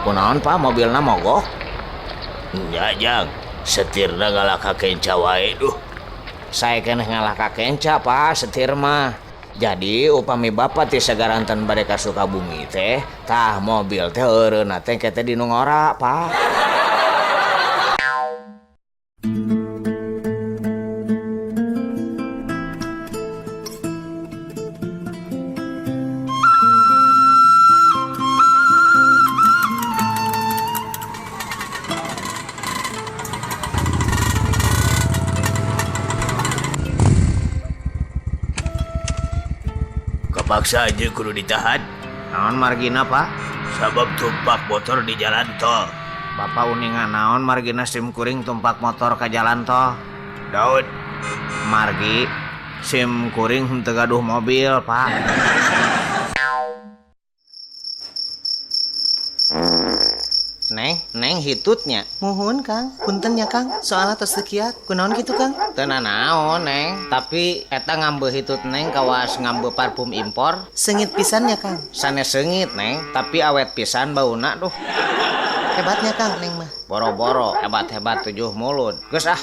Kunaon Pak mobilna mogok? Nya jang, setirna ngalah ka kenca wae duh. Saya keneh ngalah ka kenca Pak setir mah. Jadi upami Bapak ti Sagaranten bade ka Sukabumi teh, tah mobil teh eureunna teh engke teh di nu ngora Pak. Kapaksa aja kudu ditahan. Naon margina Pak? Sabab tumpak motor di jalan tol. Bapak uningan naon margina sim kuring tumpak motor ke jalan tol? Daun. Margi sim kuring henteu gaduh mobil Pak. Neng, neng hitutnya. Muhun Kang, punten nya Kang, soalna tos teu kiat. Kunaon kitu Kang? Teu nanaon Neng, tapi eta ngambe hitut Neng kawas ngambe parfum impor. Seungit pisan nya Kang. Sanes seungit Neng, tapi awet pisan bauna duh. Hebatnya Kang Neng mah. Boro-boro hebat-hebat 7 mulut. Geus ah.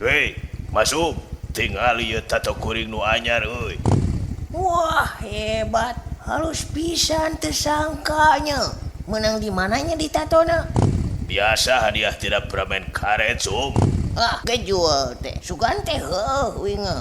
Hei, masuk. Tingali ieu tato kuring nu anyar euy. Wah, hebat. Halus pisan tersangkanya. Menang di mananya di tatona? Biasa hadiah tidak permen karet, Sum. Ah, kejual teh. Sugan teh heuh winge.